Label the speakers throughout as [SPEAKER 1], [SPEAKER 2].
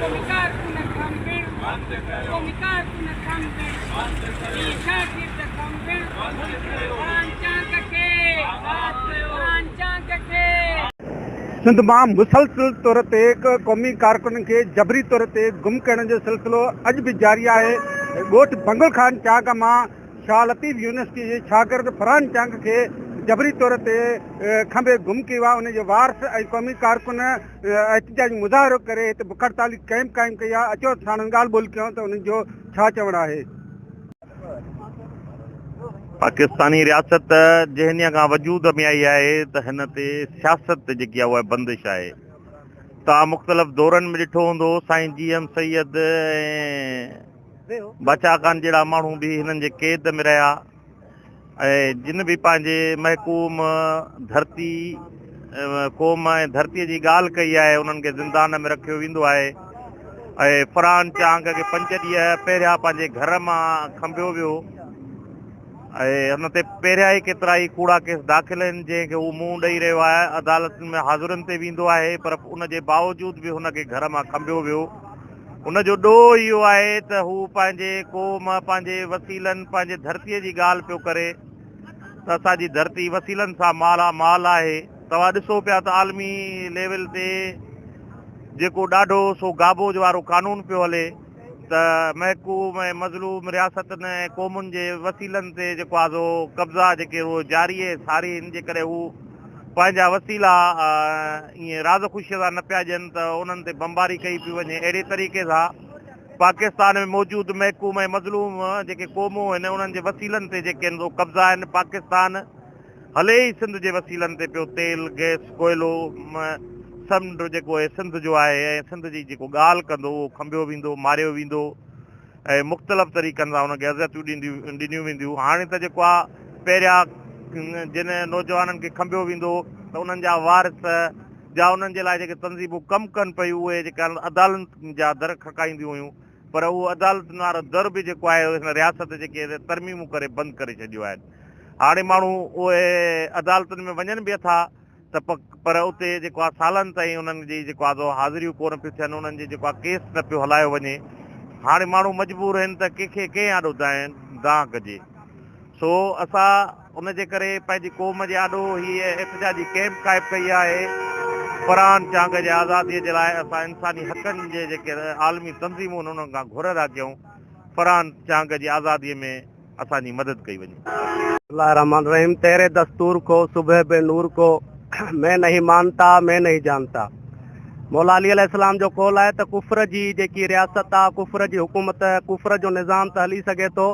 [SPEAKER 1] قومي ڪارڪن کنڀڻ بند ڪيو، قومي ڪارڪن کنڀڻ بند ڪيو، شاگرد کنڀڻ بند ڪيو، فرحان چانگ کي آزاد ڪيو، فرحان چانگ کي.
[SPEAKER 2] سنڌ مان مسلسل طور تي قومي ڪارڪنن کي جبري طور تي گم ڪرڻ جو سلسلو اڄ به جاري آهي. ڳوٺ بنگل خان چانگ مان شاهه لطيف يونيورسٽي جي شاگرد فرحان چانگ کي جبري طور تي کنڀي گم ڪيو آهي، ان جي وارث ۽ قومي ڪارڪن احتجاجي مظاهرو ڪري هتي بک هڙتالي ڪئمپ قائم ڪئي آهي، اچو ساڻن ڳالهه ٻولهه ڪيون ته انهن جو ڇا چوڻ آهي.
[SPEAKER 3] پاڪستاني رياست جنهن ڏينهن کان وجود ۾ آئي آهي ته هن تي سياست تي جيڪي آهي اها بندش آهي. توهان مختلف دورن ۾ ڏٺو هوندو سائين جي ايم سيد ۽ باچا خان جهڙا ماڻهو به هنن جي قيد ۾ رهيا. ۽ جن به پنهنجي محڪوم ڌرتي قوم ۽ ڌرتي جي ڳالهه ڪئي آهي انهن کي زندان ۾ رکيو ويندو آهي ۽ فرحان چانگ کي پنج ڏينهن پهريان پنهنجي گهر مان کنڀيو ويو ۽ هن تي پهريان ئي ڪيترا ئي ڪوڙا ڪيس داخل آهن جنهن کي هو منهن ڏئي رهيو آهي عدالتن ۾ حاضرين تي ويندو آهي پر ان جي باوجود به هن کي گهر مان کنڀيو ويو هن جو ڏوهه اهو آهي ته هو پنهنجي قوم، پنهنجي وسيلن، پنهنجي ڌرتيء جي ڳالهه پيو ڪري ته اسان جي ڌرتي وسيلن سان مالا مال آهي. توهان ڏسو پيا ته عالمي ليول تي جيڪو ڏاڍو سو گابو وارو قانون پيو هلي ته محڪوم ۽ مظلوم رياستن ۽ قومن جي وسيلن تي جيڪو آهي سو قبضا جيڪي جاري ۽ ساري آهن جيڪڏهن هو پنهنجا وسيلا ائين راز خوشيء سان نه پيا ڏين ته انهن تي بمباري ڪئي پئي وڃي. اهڙي طريقي سان پاڪستان ۾ موجود محڪوم ۽ مظلوم جيڪي قومون آهن انهن جي وسيلن تي جيڪي آهن سو قبضا آهن. پاڪستان هلي ئي سنڌ جي وسيلن تي پيو تيل، گئس، ڪوئلو، سمنڊ جيڪو اهي سنڌ جو آهي ۽ سنڌ جي جيڪو ڳالهه ڪندو اهو کنڀيو ويندو، ماريو ويندو. ۽ مختلف طريقن سان انهن کي اذيتون ڏنيون وينديون. هاڻي ته جيڪو آ پهريان جن نوجوانن کي کنڀيو ويندو هو ته انهن جا وارث جا انهن جي لاء جيڪي تنظيمون ڪم ڪن پيون اهي جيڪا عدالتن جا در کڙڪائينديون هيون پر اهو عدالتن وارو در به جيڪو آهي هن رياست جيڪي ترميمون ڪري بند ڪري ڇڏيو آهن. هاڻي ماڻهو اهي عدالتن ۾ وڃن به اٿا ته پر اتي جيڪو آهي سالن تائين انهن جي جيڪو آهي سو حاضريون ڪونه پيون ٿين انهن جي جيڪو آهي ڪيس نه پيو هلايو وڃي هاڻي ماڻهو مجبور آهن ته ڪنهن کي ڪنهن آڏو دانهن ڪجي سو اسان ان جي ڪري پنهنجي قوم جي آڏو هي احتجاجي ڪئمپ قائم ڪئي آهي فرحان چانگ جي آزادي جي لاء اسان انساني حقن جي جيڪي عالمي تنظيمون آهن انهن کان گهر ٿا ڪيون فرحان چانگ جي آزادي ۾ اسان جي مدد ڪئي وڃي.
[SPEAKER 4] بسم الله الرحمٰن الرحيم تيري دستور کو صبح بي نور کو مين نهين مانتا مين نهين جانتا مولا علي عليه السلام جو قول آهي ته ڪفر جي جيڪي رياست آ ڪفر جي حڪومت ڪفر جو نظام ته هلي سگهي ٿو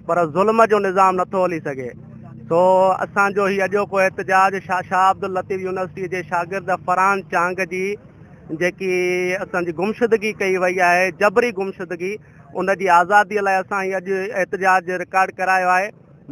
[SPEAKER 4] پر ظلم جو نظام نٿو هلي سگهي سو اسان جو هي اڄوڪو احتجاج شاهه عبداللطيف يونيورسٽي جي شاگرد فرحان چانگ جي جيڪي اسان جي گمشدگي ڪئي وئي آهي جبري گمشدگي ان جي آزادي لاء اسان هي اڄ احتجاج رڪارڊ ڪرايو آهي.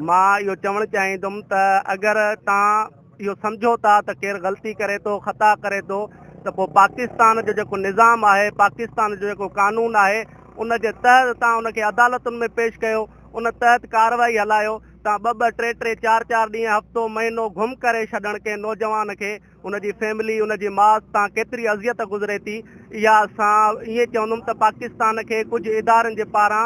[SPEAKER 4] مان اهو چوڻ چاهيندم ته اگر توهان اهو سمجهو ٿا ته ڪير غلطي ڪري ٿو، خطا ڪري ٿو ته پوء پاڪستان جو جيڪو نظام آهي، پاڪستان جو جيڪو قانون آهي ان جي تحت توهان ان کي عدالتن ۾ پيش ڪيو، ان تحت ڪارروائي هلايو. توهان ٻه ٻه، ٽي ٽي، چار چار ڏينهن، هفتو، مهينو گم ڪري ڇڏڻ ڪنهن نوجوان کي ان جي فيملي ان جي ماء تان ڪيتري اذيت گذري ٿي اها اسان ائين چوندم ته پاڪستان کي ڪجهه ادارن جي پاران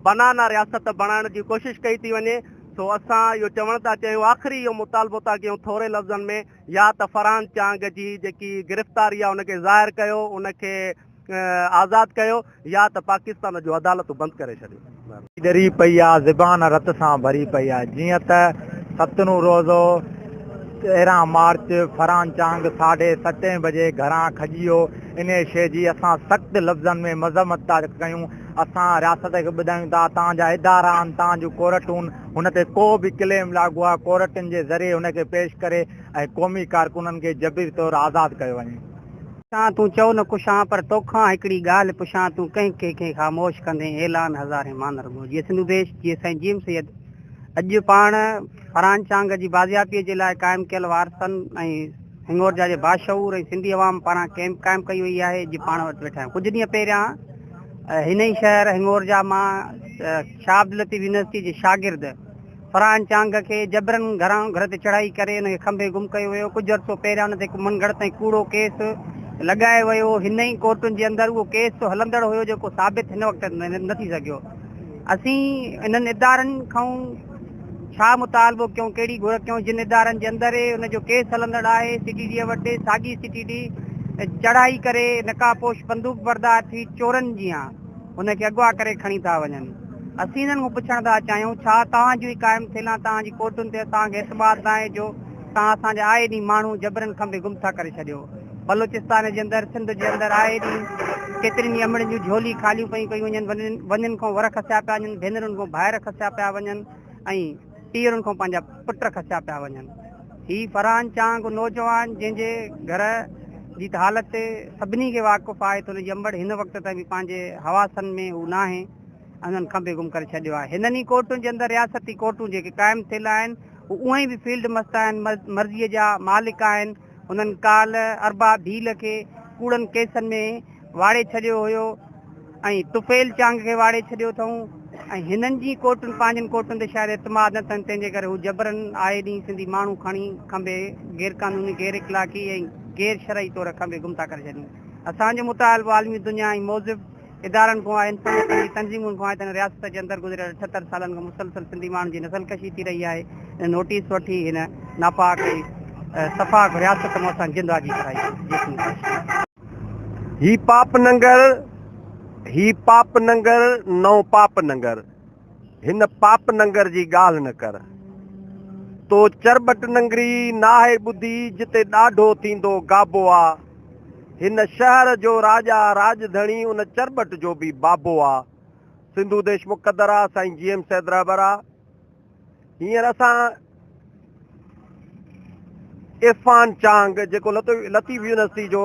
[SPEAKER 4] بنانا رياست بڻائڻ جي ڪوشش ڪئي ٿي وڃي سو اسان اهو چوڻ ٿا چاهيون آخري اهو مطالبو ٿا ڪيون ٿوري لفظن ۾ يا ته فرحان چانگ جي جيڪي گرفتاري آهي ان کي ظاهر ڪيو ان کي آزاد ڪيو يا ته پاڪستان جون عدالتون بند ڪري ڇڏيو.
[SPEAKER 5] ڏري پئي آ، زبان رت سان ڀري پئي آ. جيئن ته سترون روزو 13 مارچ فرحان چانگ ساڍي ستين بجي گهران کڄي ويو. انهي شيء جي اسان سخت لفظن ۾ مذمت ٿا ڪيون. اسان رياست کي ٻڌايون ٿا تان جا ادارا آهن، تان جون ڪورٽون، هن تي ڪو به ڪليم لاڳو آ، ڪورٽن جي ذريعي هن کي پيش ڪري ۽ قومي ڪارڪنن کي جبري طور آزاد ڪيو وڃي.
[SPEAKER 6] سان تون چئو نه ڪشان پر توکان هڪڙي ڳالهه پڇان تون ڪنهن ڪنهن کي خاموش ڪندين اعلان هزارين مان نه رڳو جيئي سنڌو ديش جيئي سائين جي ايم سيد اڄ پاڻ فرحان چانگ جي بازيابيء جي لاء قائم ڪيل وارثن ۽ هنڱورجا جي باشعور ۽ سنڌي عوام پاران ڪئمپ قائم ڪئي وئي آهي جي پاڻ وٽ ويٺا آهيون ڪجهه ڏينهن پهريان هن ئي شهر هنڱورجا مان شاهه عبداللطيف يونيورسٽي جي شاگرد فرحان چانگ کي جبرن گهران گهر تي چڙهائي ڪري ان کي کنڀي گم ڪيو ويو. ڪجهه عرصو پهريان ان تي هڪ من گهڙت ۽ ڪوڙو ڪيس لڳايو ويو هن ئي ڪورٽن جي اندر اهو ڪيس هلندڙ هيو جيڪو ثابت هن وقت نه ٿي سگهيو. اسين انهن ادارن کان ڇا مطالبو ڪيون ڪهڙي گهر ڪيون جن ادارن جي اندر ان جو ڪيس هلندڙ آهي سي ٽي ڊي وٽ ساڳي سي ٽي ڊي چڙهائي ڪري نقاب پوش بندوق بردار ٿي چورن جيان ان کي اغوا ڪري کڻي ٿا وڃن. اسين انهن کان پڇڻ ٿا چاهيون ڇا توهان جون ئي قائم ٿيل توهان جي ڪورٽن تي اسان کي اعتماد ناهي جو توهان اسان جا آئي ڏينهن ماڻهو جبرن کنڀي گم ٿا ڪري ڇڏيو. بلوچستان جي اندر سنڌ جي اندر آئي ڏينهن ڪيترين ئي امڙين جون جهولي خاليون پيون ڪيون وڃن ونين کان ور کسيا پيا وڃن ڀينرن کان ڀائر کسيا پيا وڃن ۽ پيئرن کان پنهنجا پٽ کسيا پيا وڃن. هي فرحان چانگ نوجوان جنهن جي گهر جي ته حالت سڀني کي واقف آهي ته ان جي امڙ هن وقت تائين به پنهنجي حواسن ۾ هو ناهي انهن کنڀي گم ڪري ڇڏيو آهي. هنن ئي ڪورٽن جي اندر رياستي ڪورٽون جيڪي قائم ٿيل آهن هو اونئن ئي به فيلڊ مست آهن مرضيء جا مالڪ آهن. هنن ڪالهه ارباب ڀيل کي ڪوڙن ڪيسن ۾ واڙي ڇڏيو هيو ۽ طفيل چانگ کي واڙي ڇڏيو اٿئون ۽ هنن جي ڪورٽن پنهنجن ڪورٽن تي شايد اعتماد نه اٿن تنهن جي ڪري هو جبرن آئي ڏينهن سنڌي ماڻهو کڻي کنڀي غير قانوني غير اخلاقي ۽ غير شرعي طور کنڀي گم ٿا ڪري ڇڏين. اسان جو مطالبو عالمي دنيا ۽ مهذب ادارن کان آهي، انساني حقن جي تنظيمن کان آهي ته هن رياست جي اندر گذريل 78 سالن کان مسلسل سنڌي ماڻهن جي نسل ڪشي ٿي رهي آهي، ان نوٽيس وٺي هن ناپاڪ ۽ سفاڪ رياست مان اسان جي جند آجي ڪرائي وڃي.
[SPEAKER 4] هي پاپ ننگر، هي پاپ ننگر، نئون پاپ ننگر، هن پاپ ننگر جي ڳالهه نه ڪر. تو چرٻٽ ننگري ناهي ٻڌي، جتي ڏاڍو ٿيندو گابو آ. هن شهر جو راڄا راڄ ڌڻي ان چرٻٽ جو به بابو آ. سنڌو ديش مقدر آ، سائين جي ايم سيد رهبر آ. هينئر اسان عرفان چانگ جيڪو لطيف يونيورسٽي جو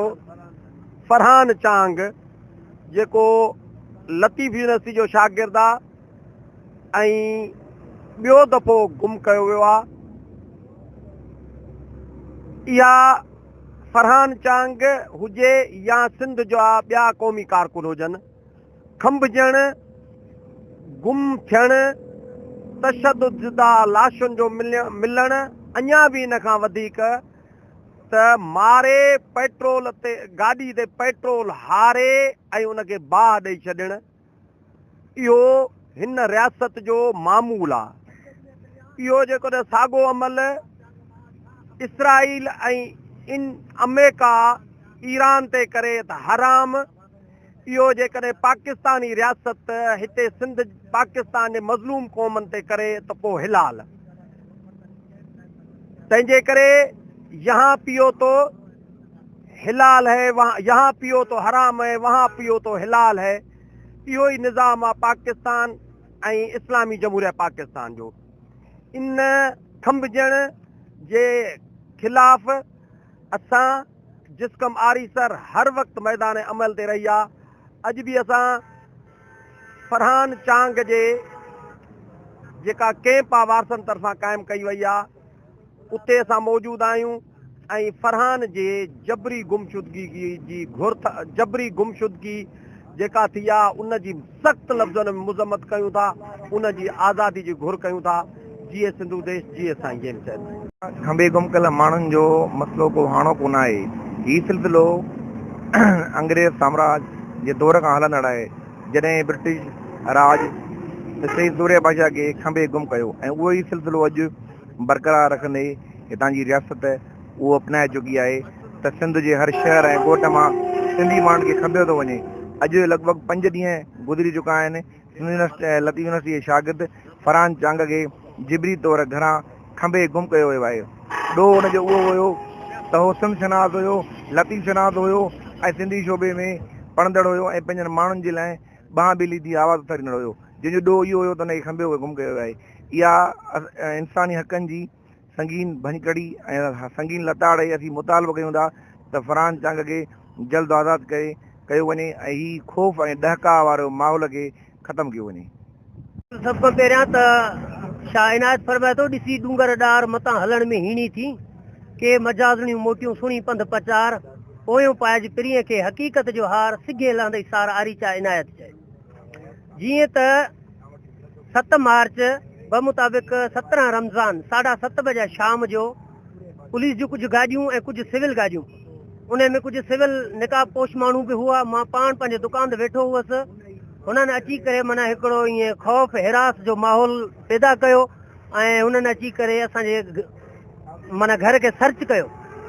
[SPEAKER 4] فرحان چانگ جيڪو لطيف يونيورسٽي جو شاگرد آ ۽ ٻيو دفعو گم ڪيو ويو آ. اها فرحان چانگ هجي يا سنڌ جا ٻيا قومي ڪارڪن هجن، کنڀجڻ، گم ٿيڻ، تشدد زده لاشن جو ملڻ اڃا به ان کان وڌيڪ ته ماري پيٽرول تي گاڏي تي پيٽرول هاري ۽ ان کي باهه ڏئي ڇڏڻ اهو هن رياست جو معمول آ. اهو جيڪڏهن ساڳو عمل اسرائيل ۽ آمريڪا ايران تي ڪري ته حرام، اهو جيڪڏهن پاڪستاني رياست هتي سنڌ پاڪستان جي مظلوم قومن تي ڪري ته پوء حلال. تنهن جي ڪري يهان پيو تو حلال هي يهان پيو تو حرام هي وهان پيو تو حلال هي اهو ئي نظام آ پاڪستان ۽ اسلامي جمهوريه پاڪستان جو. ان کنڀجڻ جي خلاف اسان جسقم آريسر هر وقت ميدان عمل تي رهي آ. اڄ به اسان فرحان چانگ جي جيڪا ڪئمپ آ وارثن طرفان قائم ڪئي وئي آ اتي اسان موجود آهيون ۽ فرحان جي جبري گمشدگي جي گهر جبري گمشدگي جيڪا ٿي آ ان جي سخت لفظن ۾ مذمت ڪيون ٿا ان جي آزادي جي گهر ڪيون ٿا جيئي سنڌو ديش جيئي سائين جيمس سيد.
[SPEAKER 7] کنڀي گم ڪيل ماڻهن جو مسئلو ڪو هاڻوڪو ناهي. هي سلسلو انگريز سامراج جي دور کان هلندڙ آهي. جڏهن برٽش راڄ شهيد سورهيه بادشاهه کي کنڀي گم ڪيو ۽ اهو ئي سلسلو اڄ برقرار رکندي هتان جي رياست اهو اپنائي چڪي آهي ته سنڌ جي هر شهر ۽ ڳوٺ مان سنڌي ماڻهن کي کنڀيو ٿو وڃي. اڄ لڳ ڀڳ پنج ڏينهن گذري چڪا آهن سنڌ يونيورسٽي ۽ لطيف يونيورسٽي جي شاگرد فرحان چانگ کي جبري طور گهران کنڀي گم ڪيو ويو آهي. ڏوهه ان جو اهو هيو ته هو سنڌ شناس هيو، لطيف شناس هيو ۽ سنڌي شعبي ۾ پڙهندڙ هيو ۽ پنهنجن ماڻهن جي لاء ٻانهن ٻيلي ٿي آواز اٿاريندڙ هيو، جنهن جو ڏوهه اهو هيو ته ان کي کنڀيو گم ڪيو ويو آهي. اها انساني حقن جي سنگين ڀڃڪڙي ۽ سنگين لتاڙ آهي. اسين مطالبو ڪيون ٿا ته فرحان چانگ کي جلد آزاد ڪري ڪيو وڃي ۽ هي خوف ۽ ڏهڪاء وارو ماحول کي ختم ڪيو وڃي.
[SPEAKER 8] سڀ کان پهريان ته شاهه عنايت فرمائي ٿو، ڏسي ڏونگر ڏار، متان هلڻ ۾ هيڻي ٿي، ڪي مجازڻيون موٽيون، سڻي پنڌ پچار، پويون پائج پرينء کي، حقيقت جو هار، سگهي لهندئي سار، آريچا عنايت چئي. جيئن ته 7 مارچ بمطابق 17 رمضان ساڍا ست بجا شام جو پوليس جون ڪجهه گاڏيون ۽ ڪجهه سول گاڏيون انهي ۾ ڪجهه سول نقاب پوش ماڻهو به هئا. مان پاڻ پنهنجي دڪان تي ويٺو هئس. هنن اچي ڪري معنيٰ هڪڙو ائين خوف هراس جو ماحول پيدا ڪيو ۽ هنن اچي ڪري اسان جي معنيٰ گهر کي سرچ ڪيو.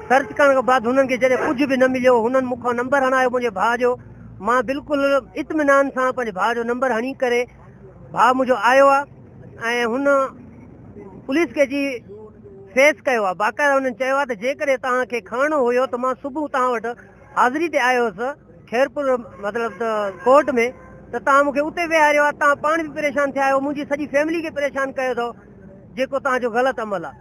[SPEAKER 8] سرچ ڪرڻ کان بعد هنن کي جڏهن ڪجهه به نه مليو، هنن مون کان نمبر هڻايو منهنجي ڀاء جو. مان بلڪل اطمينان سان پنهنجي ڀاء جو نمبر هڻي ڪري ڀاء منهنجو آيو آ ۽ هن پوليس کي اچي فيس ڪيو آ. باقاعده هنن چيو آ ته جيڪڏهن توهان کي کڻڻو هيو ته مان صبح توهان وٽ حاضري تي آيو هوس خيرپور مطلب ته ڪورٽ ۾ ته توهان مون کي اتي ويهاريو آ، توهان پاڻ به پريشان ٿيا آهيو، منهنجي سڄي فيملي کي پريشان ڪيو اٿو، جيڪو توهان جو غلط عمل آ.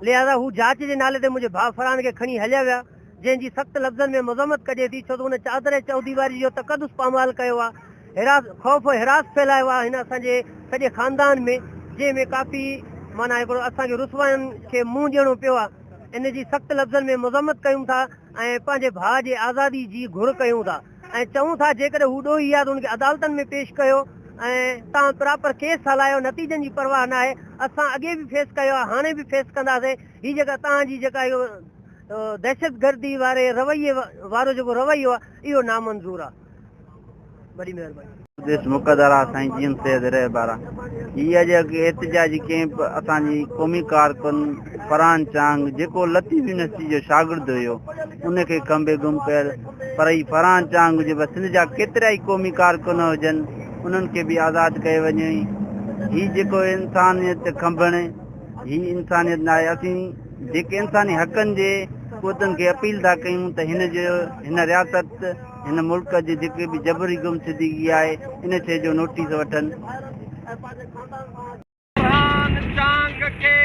[SPEAKER 8] لهذا هو جاچ جي نالي تي منهنجي ڀاء فرحان کي کڻي هليا ويا، جنهن جي سخت لفظن ۾ مذمت ڪجي ٿي، ڇو ته ان چادر ۽ چوديواري جو تقدس پامال ڪيو آ، هراس، خوف و هراس ڦهلايو آ هن اسان جي سڄي خاندان ۾، جنهن ۾ ڪافي معنيٰ هڪڙو اسان کي رسواين کي منهن ڏيڻو پيو آ. ان جي سخت لفظن ۾ مذمت ڪيون ٿا ۽ پنهنجي ڀاء جي آزادي جي گهر ڪيون ٿا ۽ چئون ٿا جيڪڏهن هو ڏوهي آهي ته ان کي عدالتن ۾ پيش ڪيو ۽ توهان پراپر ڪيس هلايو، نتيجن جي پرواهه ناهي، اسان اڳي به فيس ڪيو آهي هاڻي به فيس ڪنداسين، هي جيڪا توهان جي جيڪا اهو دهشتگردي واري رويي وارو جيڪو رويو آهي اهو نامنظور آهي. وڏي مهرباني.
[SPEAKER 9] ديس مقدر آ سائين جيئن سيد رهبر آ. هي اڄ احتجاجي ڪيمپ اسان جي قومي ڪارڪن فرحان چانگ جيڪو لطيف يونيورسٽي جو شاگرد هيو ان کي کنڀي گم ڪيل پر هي فرحان چانگ هجي پر سنڌ جا ڪيترائي قومي ڪارڪن هجن انهن کي به آزاد ڪيو وڃي هي جيڪو انسانيت کنڀڻ هي انسانيت ناهي اسين جيڪي انساني حقن جي قوتن کي اپيل ٿا ڪيون ته هن جو هن رياست هن ملڪ جي جيڪي به جبري گمشدگي آهي ان شيء جو نوٽيس وٺن.
[SPEAKER 1] فرحان چانگ کي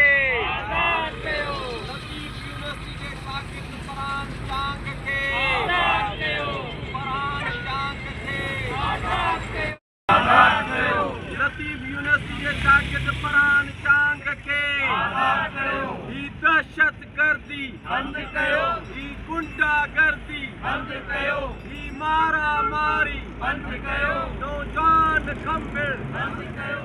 [SPEAKER 1] آزاد ڪيو. لطيف يونيورسٽي جي شاگرد فرحان چانگ کي آزاد ڪيو. فرحان چانگ کي آزاد ڪيو. آزاد ڪيو. لطيف يونيورسٽي جي شاگرد فرحان چانگ کي آزاد ڪيو. هي دهشتگردي بند ڪيو. هي غنڊا گردي بند ڪيو. هي مارا ماري بند ڪيو. نوجوان کنڀڻ بند ڪيو.